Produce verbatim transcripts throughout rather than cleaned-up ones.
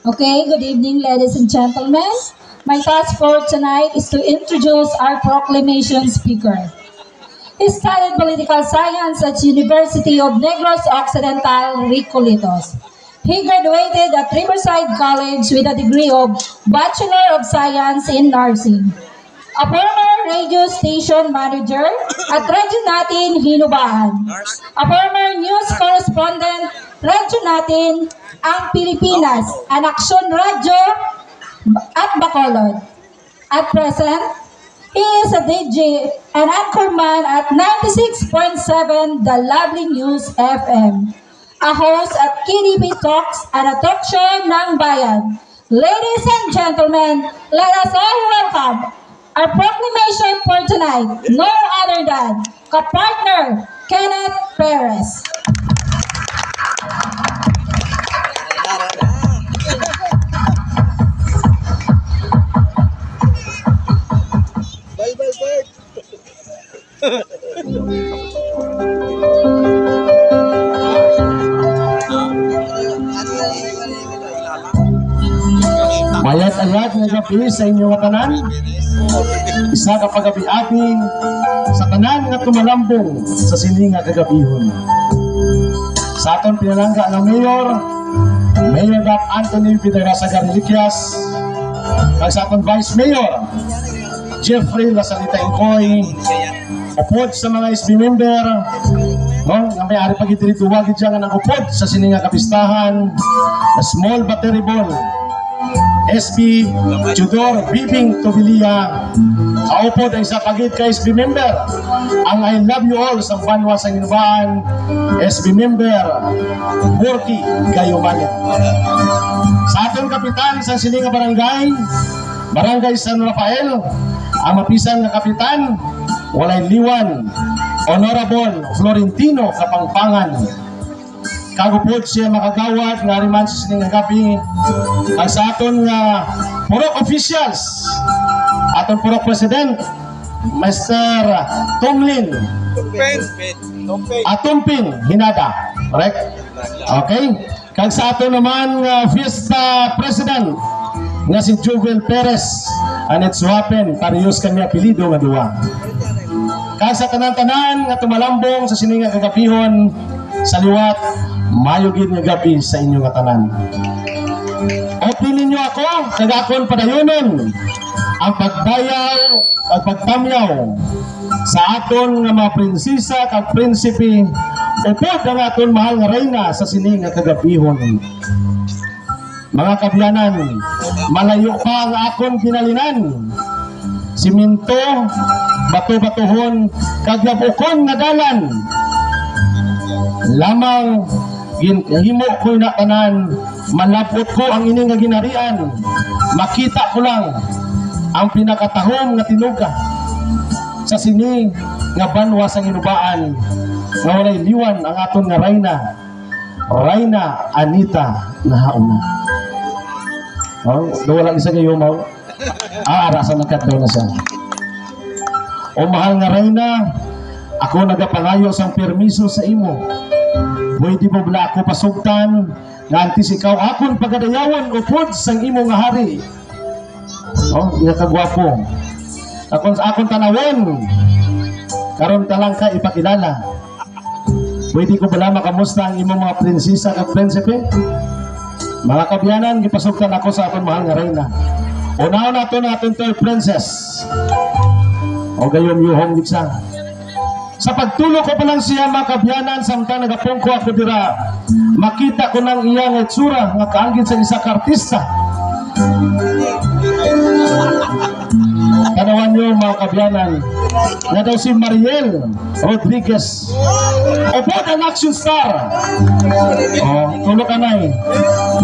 Okay, good evening, ladies and gentlemen. My task for tonight is to introduce our proclamation speaker. He studied political science at University of Negros Occidental, Recoletos. He graduated at Riverside College with a degree of Bachelor of Science in Nursing. A former radio station manager at Radyo Natin Hinubaan. A former news correspondent, Radyo Natin ang Pilipinas, an Aksyon Radyo at Bacolod. At present, he is a D J and anchorman at ninety-six point seven The Lovely News F M, a host at K D P Talks and a talk show ng bayan. Ladies and gentlemen, let us all welcome our proclamation for tonight, no other than kapartner Kenneth Perez. Mayat-ayat nga gabi sa inyo nga tanan. Isa ka pagabi-abi sa tanan nga tumalambong sa sini nga kagabihon. Sa aton pinalangga nga mayor, Mayor Doc Anthony Vidagosa Garriliquias, kag sa aton Vice Mayor, Jeffrey Lasalita Incoy, upod sa mga S B member, no, nga may ari pa gid diri duwa gid siya nga nag-upod sa sini nga kapistahan, the small but terrible S B Judor Bibing Tobilia, kaupod ang isa pa gid ka S B member, ang I Love You All sa Banwa sa Ginubaan, S B member Burki Gayumali. Sa aton kapitan sa sini nga barangay, Barangay San Rafael, ang mapisan nga kapitan, walay liwan, Honorable Florentino Kapangpangan. Kag upod siya makagawad nga ari man sa sining nga gabi, kag sa aton nga purok officials, aton purok president, Mister Tomlin Tumpin. Tumpin. Atumpin Hinada. Correct? Okay. Kag sa aton naman nga fiesta president nga si Jubel Perez, and it's happen, parehas kami apelyido nga duwa. Kag sa tanan-tanan nga tumalambong sa sini nga kagabihon, sa liwat, mayo gid nga gabi sa inyo nga tanan. Updi ninyo ako, kag akon padayonon ang pagbayaw kag pagtamyaw sa aton nga mga prinsesa kag prinsipe, upod ang aton mahal nga reyna sa sini nga kagabihon. Mga kabyanan, malayo pa ang akon ginalinan. Siminto, bato-batuhon, kag yabukon nga dalan. Lamang ginhimo ko na tanan, malabot ko ang ini nga ginharian. Makita ko lang ang pinakatahom nga tinuga sa sini nga banwa sa Ginubaan, nga walay liwan ang aton nga rayna. Rayna Anita nahauna. Oh, do wala isa kayo, mao. Ah, ara sa nagkadto na siya. O mahal nga rayna, ako nagapangayo sang permiso sa imo. Pwede mo bala ako pasugtan nga antes ikaw akon pagadayawon upod sang imo nga hari? Oh, iya ka gwapo. Akon sa akon tanawon. Karon ka lang ka ipakilala. Pwede ko bala makamusta ang imong mga prinsesa kag prinsipe? Mga kabyanan, gipasugtan ako sa akon mahal nga reyna. Unaw nato na aton third princess. O gayom yuhong gid siya. Sa pagtulok ko pa lang siya, mga kabyanan, samtang nagapungko ako dira, makita ko nang iya nga itsura nga kaanggid sa isa ka artista. Tanawan niyo, mga kabyanan, nga daw si Mariel Rodriguez. Upod ang action star. Oh, tulo ka na eh.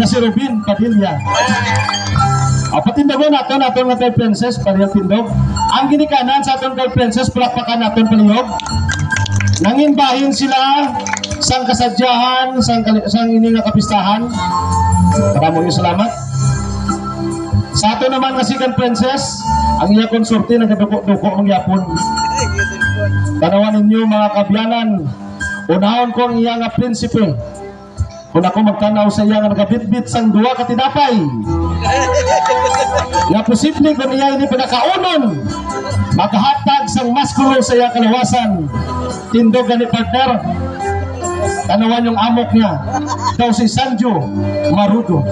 Nga si Robin Padilla. Ah, patindogon naton, aton nga kay Princess, palihog tindog. Ang ginikanan sa aton kay Princess, palakpakan naton palihog. Nangin bahin sila sang kasadyahan, sang kali-, sang ini nga kapistahan. Maraming salamat. Sa aton naman nga second princess, ang iya konsorte nagaduko-duko mangyapon. Tanawan ninyo, mga kabyanan, unahon ko ang iya nga prinsipe. Kon ako magtan-aw sa iya nga nagabitbit sang duha ka tinapay, nga posible kon iya ini pagakaunon, makahatag sang mas kulo sa iya kalawasan. Tindog gani, partner. Tanawan yung amok niya. Daw si Sanjo Marudo.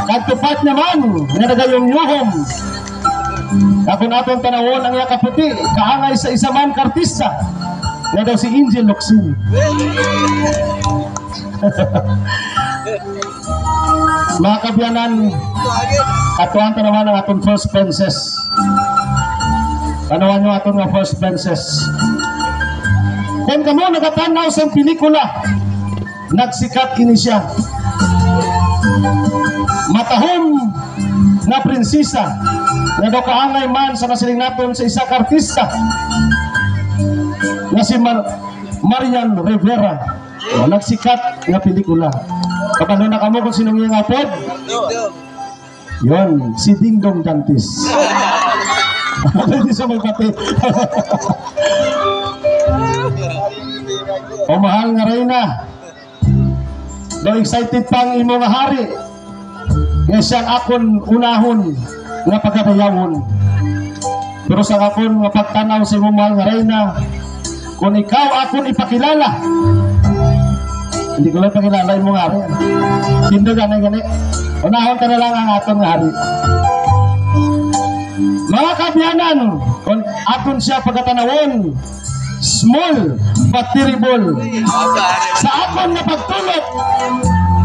Kag tupad naman nga nagayumyuhom. Kag kon aton tanawon ang iya kaputi, kaangay sa isa man ka artista, nga daw si Angel Locsin. Mga kaabyanan, katuan ta naman ang aton first princess. Tanawan nyo aton nga first princess. Kung kamo nagatan-aw sang pelikula, nagsikat ini siya. Matahom nga prinsesa, nga daw kaangay man sa nasiling naton sa isa ka artista nga si Mar-, Marian Rivera. O, nagsikat nga pelikula. Kabalo na kamo kung sino ang iyang apod? Yon, si Dingdong Dantes. Pwede siya magpati. O mahal nga reyna, daw excited pa ang imo nga hari, nga siya ang akon unahon nga pagadayawon. Pero sa akon nga pagtan-aw sa imo, mahal nga reyna, kung ikaw akon ipakilala, hindi ko lang pakilala imo nga hari. Tindog gani, gani. Unahon ta na lang ang aton nga hari. Mga kaabyanan, kung aton siya pagatanawon, small but terrible. Sa akon nga pagtulok,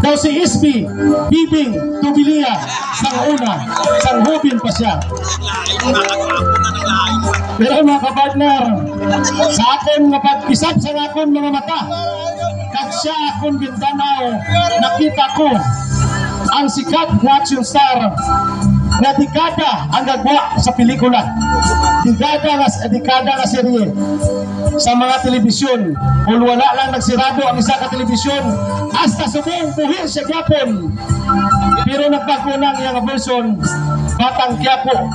daw si S B Bibing Tubilia, sang una, sang hubin pa siya. Pero, mga kapartner, sa akon nga pag-isab sang akon mga mata, kag siya akon gintan-aw, nakita ko ang sikat nga action star nga dekada ang gagwa sa pelikula. Dekada nga, dekada nga serye sa mga telebisyon. Kung wala lang nagsirado ang isa ka telebisyon, hasta subong buhi siya gyapon. Pero nagbag-o na ang iyang version, Batang Quiapo,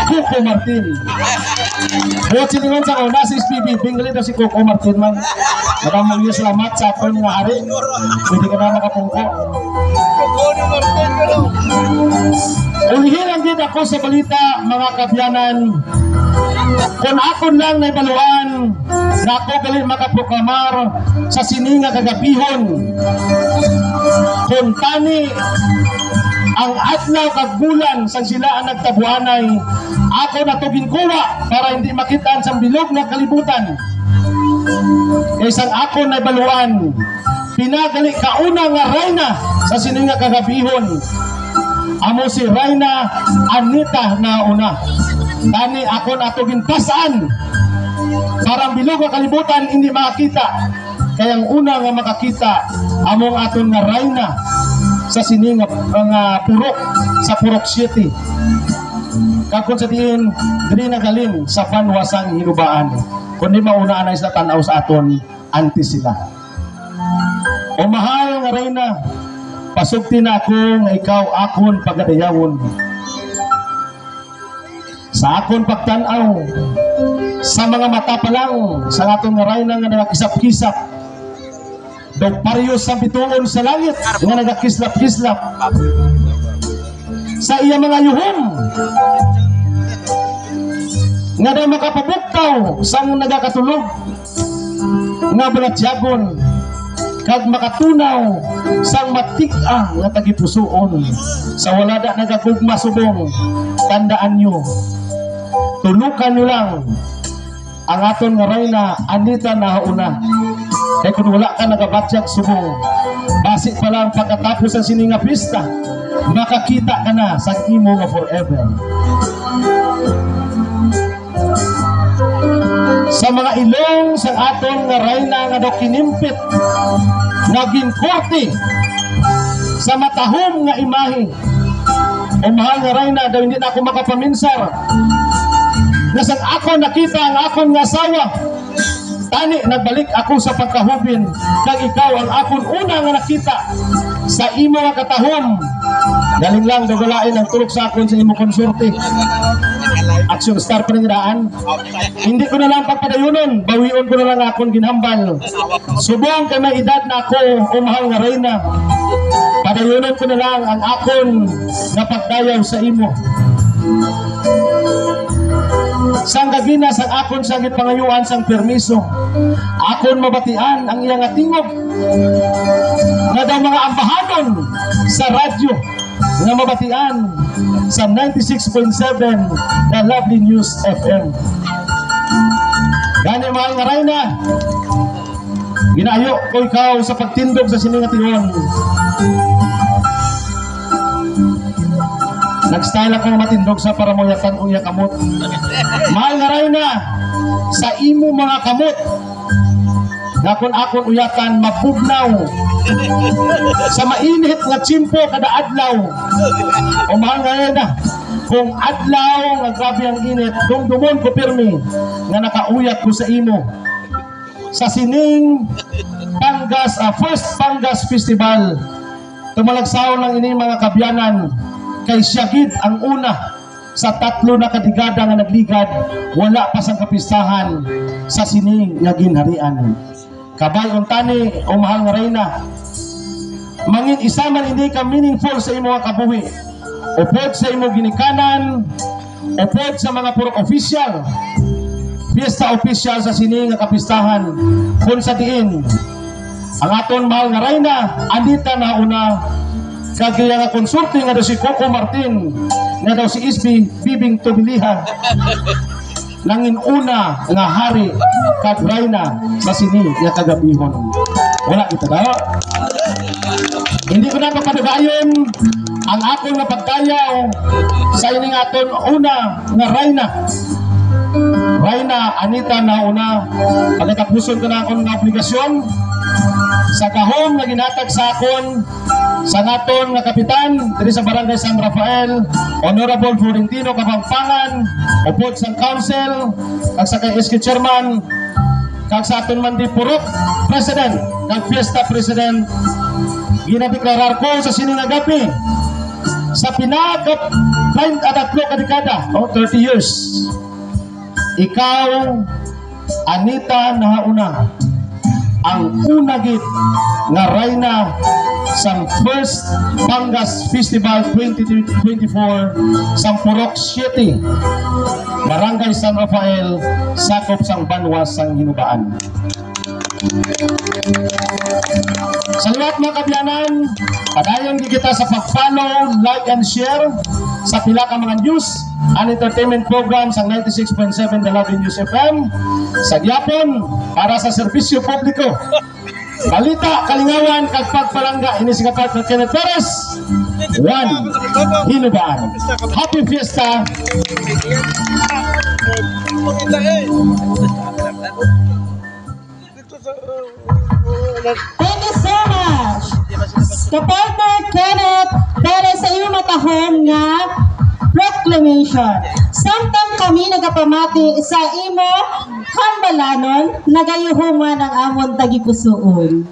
Coco Martin. Buot silingon, sa una si S B Bibing, gali daw si Coco Martin man. Maraming salamat sa aton nga hari. Pwede ka na makapungko. Ulihi lang gid ako sa balita, mga kaabyanan. Kung akon lang nahibaluan, nga ako gali makaproklamar sa sini nga kagabihon. Kung tani ang adlaw kag bulan sang sila ang nagtabuanay, ako na to ginkuha para hindi makit-an sang bilog nga kalibutan. Kay sang akon nahibaluan, pinagali kauna nga rayna sa sini nga kagabihon, amo si Rayna Anita Nauna. Tani ako na to ginpas-an para ang bilog nga kalibutan hindi makakita. Kay ang una nga makakita amo ang aton nga rayna sa sini nga, nga purok, sa Purok City. Kag kung sa diin, diri na galing sa banwa sang Hinubaan, kundi mauna anay sa tan-aw sa aton antes sila. O mahal nga rayna, pasugti na ako nga ikaw akon pagadayawon. Sa akon pagtan-aw, sa mga mata pa lang sa aton nga rayna nga nagakisap-kisap, daw pareho sa bituon sa langit nga nagakislap-kislap. Sa iya mga yuhom nga daw makapabugtaw sang nagakatulog nga balatyagon, kag makatunaw sang matig-a nga tagipusoon. Sa wala da nagagugma subong, tandaan nyo, tulukan nyo lang ang aton nga rayna, Anita Nahauna. Kay kung wala ka nagabatyag subong, basi pa lang pagkatapos sa sini nga pista, makakita ka na sa imo nga forever. Sa mga ilong sang aton nga rayna nga daw kinimpit, nga ginkorte sa matahom nga imahe, o mahal nga rayna, daw hindi na ako makapaminsar, nga sang ako nakita ang akon nga asawa, tani nagbalik ako sa pagkahubin, kag ikaw ang akon una nga nakita sa imo nga katahom. Galing lang, dugalain ang tulok sa akon sa imo konsorte. Action star pa rin daan. Hindi ko na lang pagpadayunon, bawion ko na lang akon ginhambal. Subong kay may edad na ako, o mahal nga reyna. Padayunon ko na lang ang akon nga pagdayaw sa imo. Sang gagina sang akon sang gipangayuan sang permiso, akon mabatian ang iya nga tingog nga daw mga ambahanon sa radyo nga mabatian sa ninety-six point seven The Lovely News F M. Gani, mahal nga reyna, ginaayo ko ikaw sa pagtindog sa sini nga tion. Nag-style ako nga matindog sa para mauyatan ang iya kamot. Mahal nga reyna, sa imo mga kamot, nga kon akon uyatan, mabugnaw sa mainit nga tiyempo kada adlaw. O mahal nga reyna, kung adlaw nga grabe ang init, dumdumon ko pirmi nga nakauyat ko sa imo. Sa sining Pangas, ah, first Pangas Festival, tumalagsaon lang ini, mga kaabyanan, kay siya gid ang una sa tatlo na ka dekada nga nagligad, wala pa sang kapistahan sa sini nga ginharian. Kabay-on tani, o mahal nga reyna, mangin isa man ini ka meaningful sa imo nga kabuhi, upod sa imo ginikanan, upod sa mga purok opisyal, fiesta opisyal sa sini nga kapistahan, kung sa diin ang aton mahal nga reyna, Anita Nahauna, kag iya nga konsorte nga daw si Coco Martin, nga daw si S B Bibing Tobiliha, nangin una nga hari kag reyna sa sini nga kagabihon. Wala kita daw. Hindi ko na papadugayon ang akon nga pagdayaw sa ining aton una nga reyna. Reyna Anita Nahauna, pagkatapuson ko na akon nga obligasyon sa gahom nga ginhatag sa akon sa naton nga kapitan diri sa Barangay San Rafael, Honorable Florentino Kapampangan, upod sang council, kag sa kay S K chairman, kag sa aton man di purok president, kag fiesta president, ginadeklarar ko sa sini nga gabi, sa pinaka treinta at tatlo ka dekada, o thirty years, ikaw, Anita Nahauna, ang una gid nga reyna sang First Pangas Festival twenty twenty-four sang Purok Siete, Barangay San Rafael, sakop sang Banwa sang Hinubaan. Sa liwat, mga kaabyanan, padayon gid kita sa pag-follow, like, and share sa pila ka mga news and entertainment program sa ninety-six point seven The Lovely News F M. Sa gihapon, para sa serbisyo publiko, balita, kalingawan, kag pagpalangga, ini si Kapartner Kenneth Perez, One Hinubaan. Happy Fiesta! Thank you so much, Kapartner Kenneth Perez, sa iyong matahom nga proclamation. Samtang kami nagapamati sa imo hambalanon, nagayuhuman ang amon tagipusoon.